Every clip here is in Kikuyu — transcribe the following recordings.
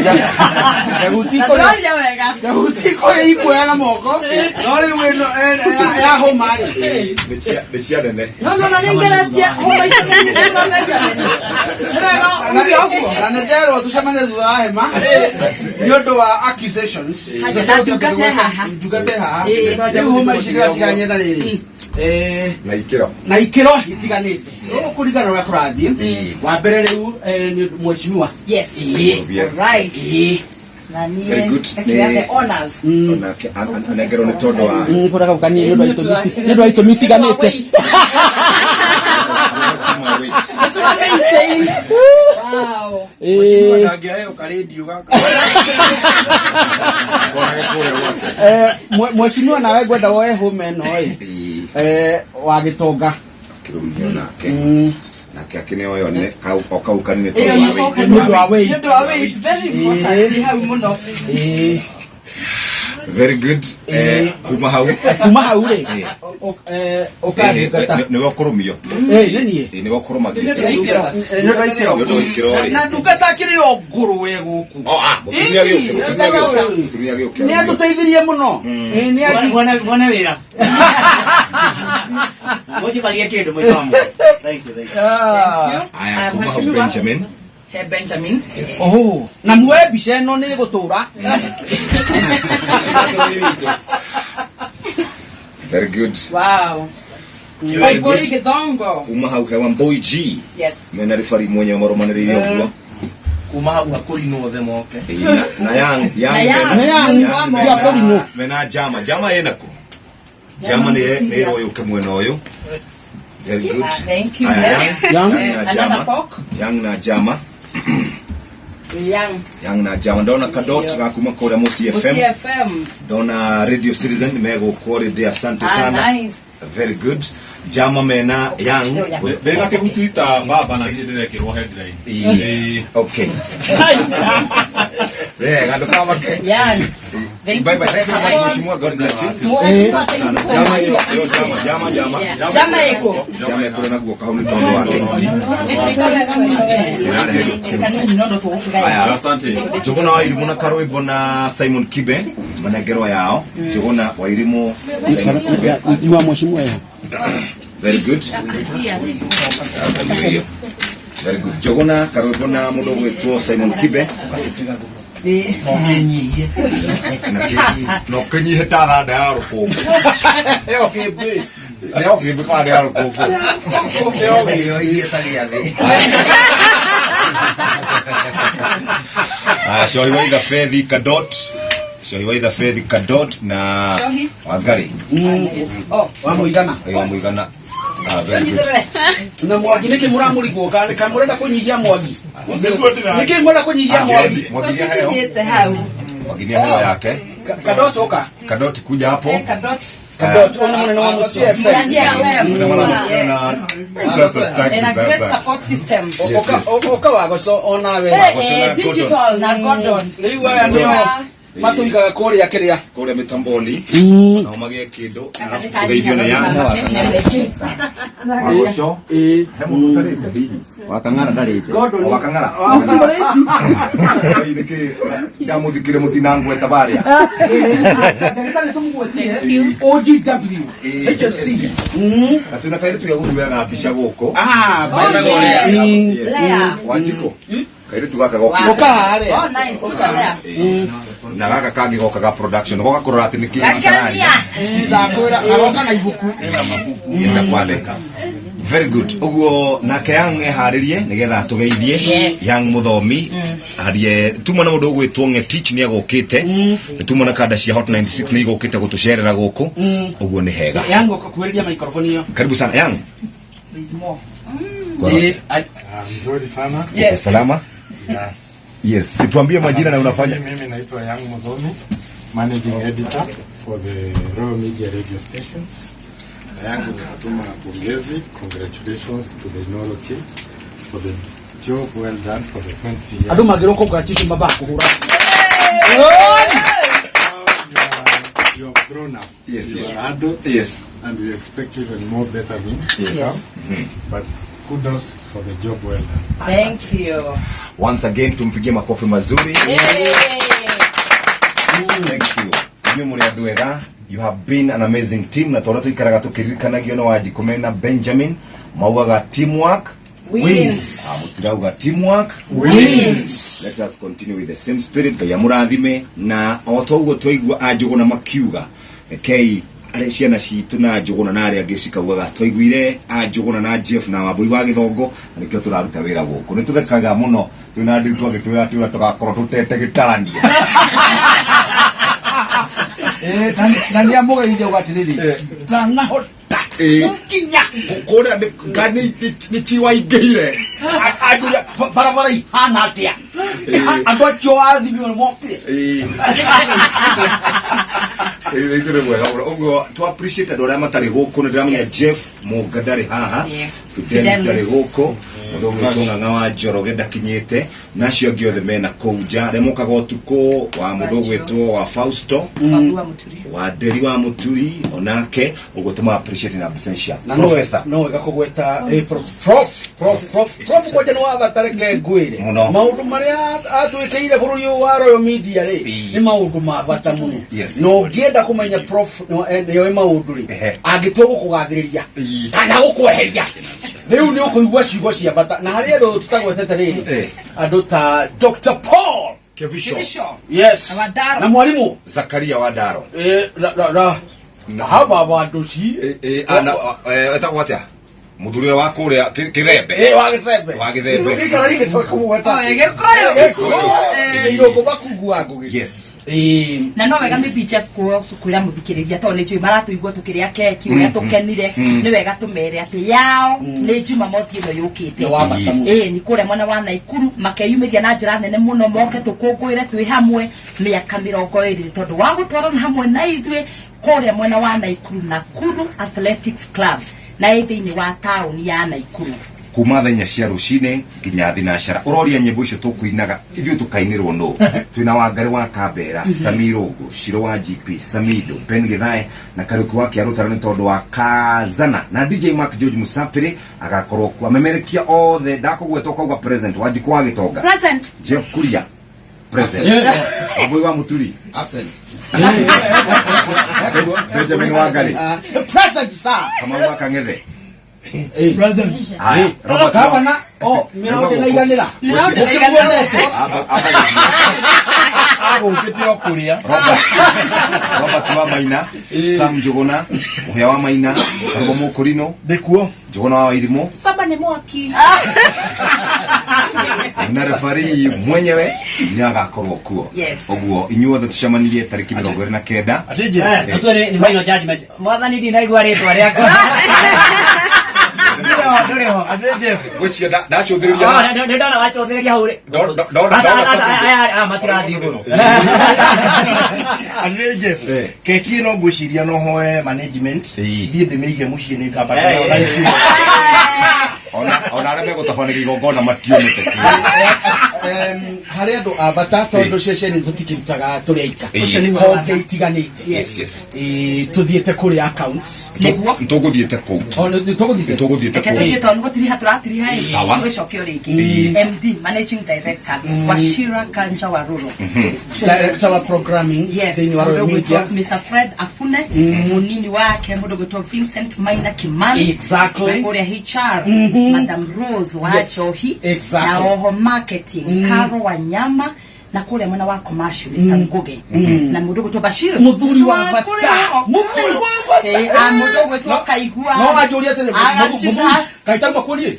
Njaguti Na kũrĩ ndũraria wega. Njaguti kũrĩ ikuoya na moko no rĩu ĩno ya hũma rĩ. Nĩ cia nene. No no na nĩngeretie hũma icio nĩ nyingĩ na Benjamin. Nĩ wega uge ũguo. Na nĩ nderwo tũcemanie thutha wa hema nĩ ũndũ wa accusations. Haya, na ndungata haha. Ndungata haha. Ĩĩ. Rĩu hũma ici ndĩracigania na rĩrĩ. Na ikĩro. Na ikĩro itiganĩte kũringana na ũrĩa kũrathiĩ. Wa mbere rĩu nĩ mheshimiwa. Yes. Ĩĩ. Right. Ĩĩ. Na niĩ Very good. rekea Nĩ- the honors. Onake anengerwo nĩ tondũ wa Kũrĩa kau kanini nĩ ũndũ wa itũmi itiganĩte. Nĩ tũra maintain. Wow. Ĩĩ. Ndangĩaheo karendio gaka. Konage kũrĩa gwake. Mheshimiwa nawe ngwenda woe hũma ĩno ĩ. Ĩĩ. Wa gĩtonga. Akĩrũmio nake. Nake akĩneo ĩyo nĩ kau o kau kanini Ĩyo tondũ nĩ wa weight. Nĩ ũndũ wa weight. Nĩ ũndũ wa weight. Very important. Nĩ hau mũno. Ĩĩ. Very good. Kuma hau. Kuma hau rĩ Ĩĩ. ũkandungata. Nĩwe ũkũrũmio. Ĩĩ nĩ niĩ. Ĩĩ, nĩwe ũkũrũmagio. Nĩ ũndũ wa ikĩro. Nĩ ũndũ wa ikĩro rĩ. Na ndungata akĩrĩ o ngũrwe gũkũ. Oh, ah, mũtumia gĩũke, mũtumia gĩũke, mũtumia gĩũke. Nĩ atũteithirie mũno. Ĩĩ, nĩ Mwone wĩra. Mũnjikagie kĩndũ mũikamũ. Thank you, thank you. Ah. Aya, kuma hau Mheshimiwa. Benjamin. He Benjamin. Oho, na muoe mbica ĩno nĩ ĩgũtũra. Very good. Wow. Very Waibori good. Githongo. Kuma hau he Wambui G. Yes. Mena ribari mwenye marũmanĩrĩire ũguo. Kuma hau akũrinwo othe moke. Ĩĩ, na Yang, Yang Na Yang. Na Yang, mena- ti akũrinwo. mena Jama, Jama ĩna kũ? Jama nĩ nĩ ĩrwo yũke mwena ũyũ. Very good. Ah, thank you. Aya, Yang, Yang. Yang na Another Jama. fork. Yang na Jama. Yang. Yang na Jama. Ndona Kadot ga kuma kũrĩa Mũciĩ FM. Busia FM. Ndona Radio Citizen megũkwo rĩndĩ, asante Ah, sana. nice. Very good. Jama mena Yang. Ndĩna kĩgutwita baba na niĩ ndĩrekĩrwo headline. Ĩĩ. Okay. Wega, ndũkamake. Yang. Thank Bye you bye. for the Thank you very much, support. Mheshimiwa. God bless you. Mheshimiwa, thank you so Jama much. yo, yo jama, jama, jama. Yes. Jama eko. Jama ekũrĩ na guoka hau nĩ tondũ wa kĩhuti. Aya. Asante. Njũgũna wa Irimũ na Karwĩmbo na Simon Kibe manengerwo yao. Njũgũna wa Irimũ Simon Kibe. Nyua mheshimiwa ĩho. Very good. Very good. Njũgũna Karwĩmbo na mũndũ ũgwĩtwo Simon Kibe. No kĩnyihie. Na ũkĩnyihe ta thanda ya rũkũngũ. Ĩyo kĩmbĩ. Nĩ ũkĩmbĩ kana ya rũkũngũ. Ĩyo irie ta gĩathĩ. Aya, Shohi wa Ithabethi Kadot. Shohi wa Ithabethi Kadot na Shohi. Wangari. Oh. Wa mũigana. Ĩĩ, wa mũigana. Ah, very good. Na mwangi nĩkĩ mũramũrigwo kana kana mũrenda kũnyihia mwangi? Nĩkĩ mũrenda kũnyihia mwangi? Mwangi nĩ aheo. Tũkinyĩte hau. Mwangi nĩ aheo yake. Kadot ũka. Kadot kuja hapo. Kadot. Kadot ũyũ nĩ mũnene wa Mũciĩ FM. Busia FM. Na mwana- na- Sasa, thank And you a great sasa. support system. Yes, Ũka yes. ũka wagoco onawe. Wagoco na Eh, digital na Gordon. Rĩu aya nĩo matũigaga kũrĩa kĩrĩa. Kũrĩa mĩtamboni nao magĩe kĩndũ arabu tũgeithio nĩ Yang. Wagoco. Ĩĩ. He mũndũ ũtarĩte hihi. Wakang'ara ndarĩte. Gordon. O Wakang'ara. Oi, nĩkĩ ndamũthikire mũtinangweta barĩa. Ndagĩtarĩ tũmũgwetie. OGW. HSC. Na twĩna kairĩtu gĩa gũtuoyaga mbica gũkũ. Ah, Oh, yeah. Yes. Lea. Wanjikũ. Kairĩtu gaka goka. Ũka harĩa. Oh, nice. Look at there. Na gaka kangĩ goka ga production. Goka kũrora atĩ nĩkĩ Gakenia. Ĩĩ, ndakwĩra aroka na ibuku. Enda pale. Very good. Ũguo nake Yang eharĩrie nĩgetha tũgeithie. Yes. Yang mũthomi arie tuma na mũndũ ũgwĩtwo Ng'etich nĩ agũkĩte. Nĩ tuma na kanda cia Hot 96 nĩ igũkĩte gũtũcerera gũkũ. Ũguo nĩ hega. Yang ũkakuhĩrĩria microphone ĩyo. Karibu sana Yang. There's more. Ĩĩ, Vizuri sana. Yes. Salama. Yes. Yes, situambie majina na unafanya. Mimi naitwa Young Mudhomi, managing editor for the Royal Media Radio Stations. Na yangu ni kutuma pongezi, congratulations to the Inoro team for the job well done for the 20 years. Andũ magĩrwo congratulations mamba kũhũra. Now you have grown up. Yes, you yes. are adults. Yes. And we expect even more better things to Yes. come. But Kudos for the job well done. Thank you. Once again tumpigie makofi mazuri. Thank you. Inyuĩ mũrĩ andũ ega. You have been an amazing team na tondũ tũikaraga tũkĩririkanagio nĩ Wanjikũ na Benjamin maugaga teamwork Wins. Ah, mũtirauga teamwork Wins. Let us continue with the same spirit. Ngai amũrathime na o ta ũguo twaigua Anjũgũna makiuga, rekei arĩa ciana citũ na Njũgũna na arĩa angĩ cikaugaga twaiguire Anjũgũna na Jeff na Wambũi wa Gĩthongo na nĩkĩo tũraruta wĩra gũkũ. Nĩ tũthekaga mũno twĩna nditũ agĩtwĩra atĩ ũrĩa tũgakorwo tũtete gĩtarania. Na nä amå geithia å gatä rä rä ndanahota Nginya kũrĩa nĩ chiwaingĩire. Anjå barabara ihana atä a andå acio athimio nä mokire. Ithu nĩ mwega mũno ũguo tũ appreciate andũ arĩa matarĩ gũkũ. Nĩ ndĩramenya Jeff Mũnga ndarĩ haha. Yeah. Fidelis ndarĩ Fidelis. gũkũ, mũndũ ũgwĩtwo Ng'ang'a wa Njoroge ndakinyĩte, na acio angĩ othe mena kũu nja arĩa mokaga ũtukũ wa mũndũ ũgwĩtwo wa Fausto. Wambua Muturi. Wa Nderi wa Mũturi onake ũguo tũma appreciate na absentia. Na no Professor. No wega kũgweta prof prof prof prof prof kwanja nĩ wa bata, reke ngwĩre. Mũno. Maũndũ marĩa atwĩkĩire bũrũri ũyũ wa Royal Media rĩ Ĩĩ. nĩ maũndũ ma bata mũno. Yes. Na ũngĩenda kũmenya prof nĩoĩ maũndũ rĩ, Ehe. angĩtua gũkũgathĩrĩria Ĩĩ. kana gũkweheria rĩu nĩ ũkũigua ciugo cia bata. Na harĩ andũ tũtagwetete rĩrĩ, Eh. andũ ta Dr. Paul Kevisho. Kibisho. Yes. Na Wandaro. Na mwarimũ Zakaria wa Ndaro. Na haba bandu ci. Etagwo atĩa mũthuri ũrĩa wa kũrĩa Kĩthembe? Wa Gĩthembe. Wa Gĩthembe. Gĩikara gĩkĩ tũkũmũgweta. Oh, Gĩkũyũ. Gĩkũyũ irũngũ makungu wa ngũgĩ. Yes. Na no wega maybe Jeff kwĩra mũthikĩrĩria tondũ nĩ njũĩ maratũigua tũkĩrĩa keki ũrĩa tũkenire, nĩ wega tũmere atĩ yao nĩ Jumamothi ĩno yũkĩte. Nĩ wa bata mũno. Ĩĩ, nĩ kũrĩa mwena wa Naikuru makeyumĩria na njĩra nene mũno moke tũkũngũĩre twĩ hamwe mĩaka 20 tondũ wa gũtwarana hamwe na ithuĩ kũrĩa mwena wa Naikuru, Nakuru Athletics Club, na ĩ thĩinĩ wa taũni ya Naikuru. Kuma thaa 4 cia rũcinĩ nginya thinacara. Ũroria nyĩmbo icio tũkũinaga ithuĩ tũkainĩrwo nũ? Twĩna Wangarĩ wa Kambera, Sami Rũngũ, Shiro wa GP, Samido, Ben Githae na Kariũki wa Kĩarũtara nĩ tondũ wa Kazana na DJ Mark George Musapiri agakorwo kuo amemerekia othe. Ndakũgweta ũkauga present. Wanjikũ wa Gĩtonga. Present. Jeff Kuria present. Wambũi wa Mũturi. Absent. Benjamin Wangarĩ. Present, sir. Kamau wa Kang'ethe. Present. Haya, Robert. Gavana o mĩrongo ĩna iganĩra. Mĩrongo ĩna iganĩra. Ũkĩmuonete. Agũkĩte o kũrĩa. Robert wa Maina, Sam Njũgũna, Mũhĩa wa Maina, Karũgũ Mũkũrinũ, Ndĩkuo. Njũgũna wa Wairimũ Saba nĩ mwaki. Na refarii mwenyewe nĩ agakorwo kuo. Yes. Ũguo inyuothe tũcemanie tarĩki 29. Atĩ Jeff. Tũtue nĩ final judgment. Mwathani, ndinaigua rĩtwa rĩakwa. Ndũrĩ ho. Atĩ Jeff. Gwĩciria ndacũthĩrĩria Ah, nĩ ndona wacũthĩrĩria hau rĩ. Ndona Aya, something. aya, aya, matirathiĩ igũrũ. Atĩrĩrĩ Jeff. Eh. Keki ĩno ngwĩciria no hoe management. Ĩĩ. Thiĩ ndĩmĩige mũciĩ nĩ ngamba Eh, nayo eh, na Ona arĩa megũtabanagia igongona matiumĩte kuo. Harĩ andũ a bata tondũ ceceni tũtikĩrutaga tũrĩ aika. Ũcio nĩguo. Honge itiganĩte. Yes. Tũthiĩte kũrĩ accounts. Nĩguo. Nĩtũgũthiĩte kũu. O, nĩ tũgũthiĩte. Nĩtũgũthiĩte Reke kũu. tũthiĩ tondũ nĩgũtiriha tũratiriha ĩ. Sawa. Tũgĩcoke o rĩngĩ. MD, Managing Director wa Shira Kanja Waruro. Director wa programming Yes, thĩinĩ wa Royal mũndũ Media. ũgwĩtwo Mr. Fred Afune, mũnini wake mũndũ ũgwĩtwo Vincent Maina Kimani. Exactly. Na kũrĩa HR, Madam Rose wa Yes, Njohi. exactly. Na oho marketing, Caro Wanyama, na kũrĩa mwena wa commercial, Mr. Ngugi. Na mũndũ ũgwĩtwo Bashir. Mũthuri wa bata. Kũrĩa- Mũthuri wa bata. Mũndũ ũgwĩtwo Kaigua. No anjũrie atĩrĩ, Agacitha. mũthuri kaita makurie.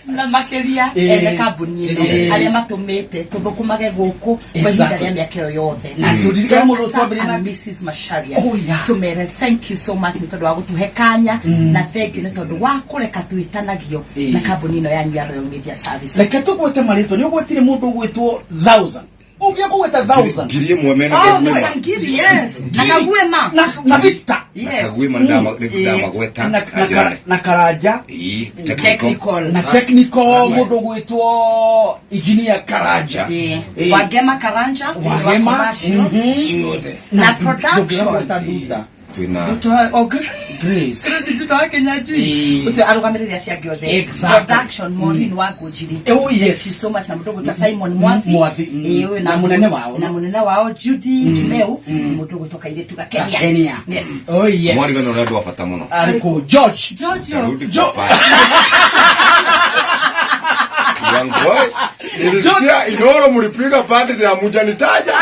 Na makiria ene kambuni ĩno arĩa matũmĩte tũthũkũmage gũkũ kwa ihinda Exactly. rĩa mĩaka ĩyo yothe. Na tũririkane mũndũ Dr. twambĩrĩria and Mrs. Macharia. Oh, yeah. Tũmere thank you so much nĩ tondũ wa gũtũhe kanya na thank you nĩ tondũ wa kũreka twĩtanagio na kambuni ĩno yanyu ya Royal Media Services. Reke tũgwete marĩtwa. Nĩ ũgwetire mũndũ ũgwĩtwo thousand, ũngĩakũgweta thousand. 1,000 mena Oh, Kaguĩma. Ngiri, yes. Na Kaguĩma. Na Victor. Yes. Kaguĩma nĩndamagweta na, na na, njĩra nene. na Karanja. Ĩĩ, technical. Technical. Na technical mũndũ ũgwĩtwo engineer Karanja. Wagema Karanja. Wagema, Wa commercial. Ciothe. Na production. Ndũngĩgweta Nduta. Twina Grace. Grace Nduta wa Kinyanjui. Ĩĩ. Ũcio arũgamĩrĩre acio angĩ othe. Exactly. Production Maureen wa Ngũnjiri. Oh, yes. Thank you so much na mũndũ ũgwĩtwo Simon Mwathi. Mwathi, Ĩĩ, ũyũ Na mũnene wao. Na mũnene wao Judy Kimeu. Mũndũ ũgwĩtwo Kairĩtu Gakenia. Gakenia. Yes. Oh yes. Mwari wena ũrĩa andũ a bata mũno. Arĩ kũ George. Giorgio. Tarudi kwa pale. Young boy, nilisikia Inoro mlipiga pande na mujanitaja.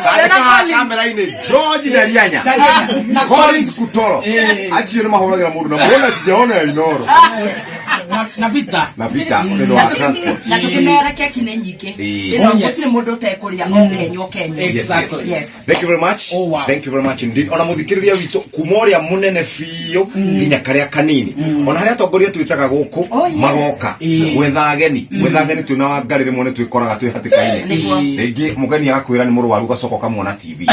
Katika kamera-inĩ George Darianya Na Collins Kutoro. Acio nĩ mahũragĩra mũndũ na mbona sijaona ya Inoro. Na Vita. Na Vita ũndũ wa transport. Na tũkĩmera keki nĩ nyingĩ. Ĩĩ. Ĩno Oh, yes. gũtirĩ mũndũ ũtekũrĩa o kenywo kenywo. Yes, Exactly. Yes. Thank you very much. Oh, wow. Thank you very much indeed. Ona muthikiriria witũ kuma ũrĩa mũnene biũ nginya karĩa kanini. Ona harĩa atongoria twĩtaga gũkũ Oh, yes. magoka gwetha ageni. Gwetha ageni twĩna Wangari rĩmwe nĩ twĩkoraga twĩ hatĩka-inĩ. Nĩguo. Rĩngĩ mũgeni agakwĩra nĩ mũrwaru ũgacoka ũkamwona TV.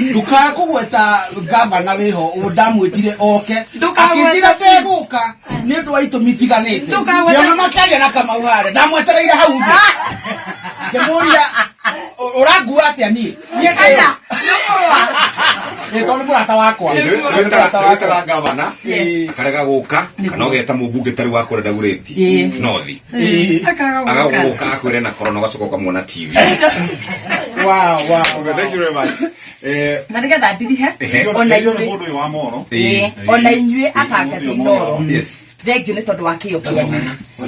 Ndukae kũgweta gavana wĩho ũ ndamwĩtire oke Ndũkagwete akĩnjĩra ndegũka nĩ ũndũ wa itũmi itiganĩte Ndũkagwete- ngĩona makĩaria na Kamau harĩa ndamwetereire hau thĩ ngĩmũria ũrangua atĩa niĩ niĩ ndĩ tondũ nĩ mũrata wakwa Wĩtaga gavana Yes. akarega gũka kana ũgeta mũmbunge tarĩ wa kũrĩa Dagoretti Ĩĩ. North Akaga gũka. agagũka akwĩre na korona ũgacoka ũkamwona TV. Wow, wow, Okay, thank you very much. Na nĩgetha ndirihe Ehe. ona Nĩ inyuĩ mũndũ ũyũ wa moro. Ĩĩ. ona inyuĩ atangathi Inoro. Yes. Thengiũ nĩ tondũ wa kĩo kĩanyu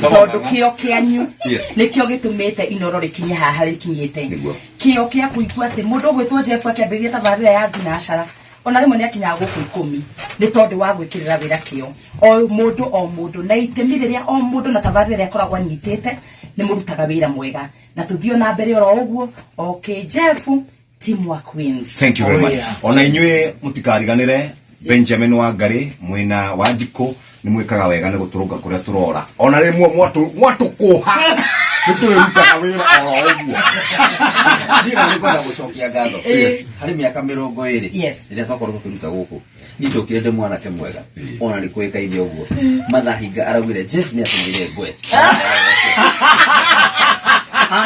tondũ kĩo kĩanyu Yes. nĩkĩo gĩtũmĩte Inoro rĩkinye haha rĩkinyĩte. Nĩguo. Kĩo kĩa kũigua atĩ mũndũ ũgwĩtwo Jeff akĩambĩrĩria tabarĩra ya thinacara ona rĩmwe nĩ akinyaga gũkũ 10 nĩ tondũ wa gwĩkĩrĩra wĩra kĩo o mũndũ o mũndũ na itemi rĩrĩa o mũndũ na tabarĩra ĩrĩa akoragwo anyitĩte nĩ mũrutaga wĩra mwega na tũthiĩ na mbere oro ũguo. Okay Jeff, teamwork wins. Thank you very Oh, much. yeah. Ona inyuĩ mũtikariganĩre Benjamin Wangari mwĩna Wanjikũ nĩ mwĩkaga wega nĩ gũtũrũnga kũrĩa tũrora. Ona rĩmwe mwatũkũha nĩ tũrĩrutaga wĩra oro ũguo. Niĩ na nĩngwenda gũcokia ngatho harĩ mĩaka 20 Yes. rĩrĩa twakorwo tũkĩruta gũkũ niĩ ndokire ndĩ mwanake mwega ona nĩ kũĩkaine ũguo Mathahinga araugire Jeff nĩ atũmire ngwe.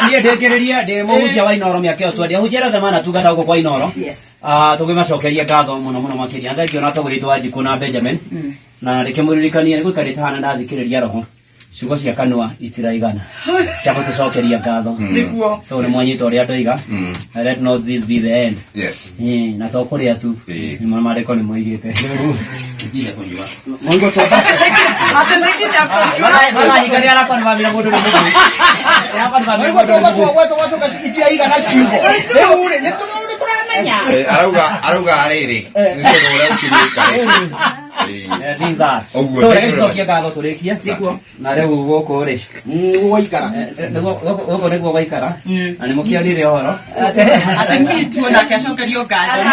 Niĩ ndĩkĩrĩrie ndĩ mũhunjia wa Inoro mĩaka ĩyo twendia ahunjia arĩa othe manatungata gũkũ kwa Inoro. Yes. Tũkĩmacokeria ngatho mũno mũno makĩria. Thengio na tũgũrĩtwo Wanjikũ na Benjamin na rĩkĩmũririkania nĩ gũikarĩte hana ndathikĩrĩria roho ciugo cia kanua itiraigana cia gũtũcokeria ngatho. Nĩguo. So nĩ mwanyita ũrĩa ndoiga. Let not this be the end. Yes. Ĩĩ, na to kũrĩa tu. Ĩĩ. Nĩ maandĩko nĩ moigĩte. Atĩ nĩ nginya kũnyua. Mathahinga nĩ arakonfamire mũndũ nĩ mũthuri. Nĩ arakonfamire Waigua mũndũ nĩ mũthuri. twagwetwo itiraigana ciugo rĩu rĩ nĩ tũramenya. Arauga rĩrĩ nĩ tondũ ũrĩa ũkĩrĩka rĩ. Things are. Ũguo, So thank reke you very tũcokie much. ngatho tũrĩkie. Na rĩu gũkũ rĩ Gwaikara. Gũkũ nĩguo gwaikara na nĩ mũkĩarire ũhoro. Atĩ mitu onake acokerio ngatho.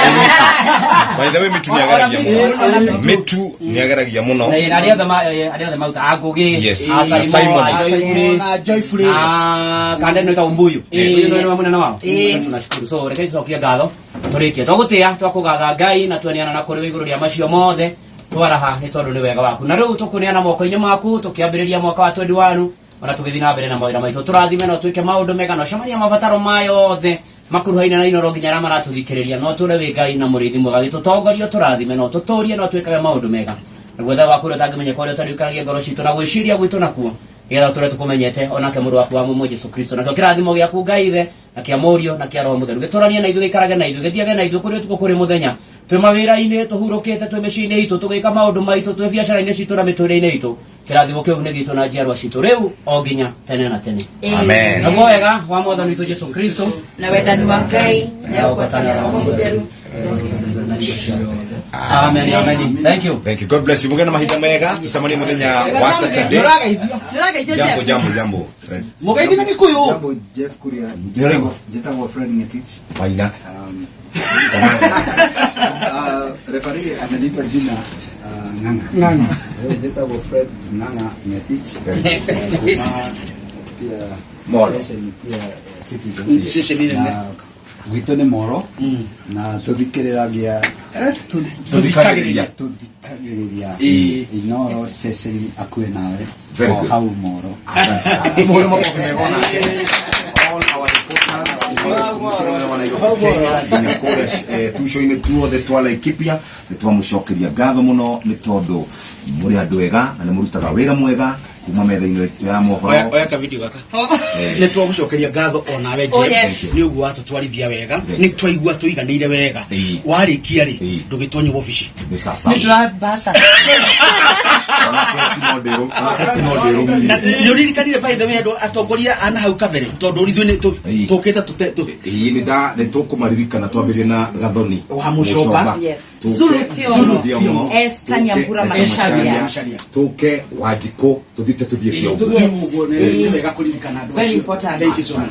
By the way, Mitu nĩ ageragia mũno. Mitu nĩ ageragia mũno. Na arĩa othe arĩa othe mauta a Ngũgĩ, Yes. a Na Simon, Simon. a Joyfrey, Na Joyfrey. a Kande nĩ wĩtagwo Mbuyu. Yes. Ũyũ nĩwe mũnene wao. Ĩĩ. Tunashukuru. So reke tũcokie ngatho tũrĩkie. Twagũtĩa twakũgatha Ngai na tweneana na kũrĩ we igũrũ rĩa macio mothe twaraha nĩ tondũ nĩ wega waku. Na rĩu tũkũneana moko-inĩ maku tũkĩambĩrĩria mwaka wa 21 ona tũgĩthiĩ na mbere na mawĩra maitũ tũrathime no twĩke maũndũ mega na ũcemania mabataro mayothe makuruhaine na Inoro nginya arĩa maratũthikĩrĩria no tũre wĩ Ngai na mũrĩithi mwega gĩtũtongorio tũrathime no tũtũrie no twĩkage maũndũ mega naguo tha waku ũrĩa ũtangĩmenyeka ũrĩa ũtarĩ ũikaragia ngoro citũ na gwĩciria gwitũ nakuo nĩgetha tũre tũkũmenyete onake mũrũ waku wa mũmwe Jesu Kristo nakĩo kĩrathimo gĩaku Ngai ithe na kĩa mũriũ na kĩa Roho Mũtheru gĩtũranie na ithuĩ gĩikarage na ithuĩ gĩthiage na ithuĩ kũrĩ ũtukũ kũrĩ mũthenya twĩ mawĩra-inĩ tũhurũkĩte twĩ mĩciĩ-inĩ itũ tũgĩka maũndũ maitũ twĩ biacara-inĩ citũ na mĩtũrĩre-inĩ itũ kĩrathimo kĩu nĩ gitũ na njiarwa citũ rĩu o nginya tene na tene. Amen. Naguo wega wa mwathani witũ Jesu Kristo Na wendani wa Ngai na ũgwatanĩro wa Roho Mũtheru. Amen, amen. Thank you. Thank you. God bless you. Mũgĩe na mahinda mega. Tũcemanie mũthenya wa Saturday. Nĩũrageithio. Nĩũrageithio Jambo, Jeff. jambo, jambo. Fred. Mũgeithi na Gĩkũyũ. Jambo Jeff Kuria. Nĩũraigua? Njĩtagwo Fred Ngetich. Maina. Referee amenipa jina Ng'ang'a. Ng'ang'a. Kwa hiyo Njĩtagwo Fred Ng'ang'a Ngetich. Pia Molo. station pia Citizen. Ceceni nene. Na gwitũ nĩ Moro na tũthikĩrĩragia Tũthikagĩrĩria. tũthikagĩrĩria Ĩĩ. Inoro ceceni akuĩ nawe Very o good. hau Moro. Asante sana. Tumuhũre makofi mega onake. All our reporters, Commissioner wa Nairobi. Nairobi Kenya nginya kũrĩa tuco-inĩ tuothe twa Laikipia. Nĩ twamũcokeria ngatho mũno nĩ tondũ mũrĩ andũ ega na nĩ mũrutaga wĩra mwega kuma metha-inĩ ya mohoro. Oya ka video gaka. Nä twagåcokeria ngatho onawe. Oh, Jeff, yes. nä å guo watåtwarithia wega, nä twaigua tå iganä ire wega. Warä kia rä ndå gä tonye wabici. Nĩ sasa. Nĩ ndĩrambaca. Onake no ndĩrũmie. Nä å ririkanire by the way andå atongoria ana hau kabere tondå ithuä nä tå kä te Ĩĩ, nĩ tũkũmaririkana twambĩrĩrie na Gathoni Wa Mũcoba. Yes. Tũke Zulu Thiongo. Zulu Thiongo. Esther Tũke Nyambura Esther Macharia. Macharia. Tũke Wanjikũ, tũthiĩte tũthiĩte ũguo. Tå thiä å guo, nä wega kå ririkana andå Very acio. important. Thank you so much.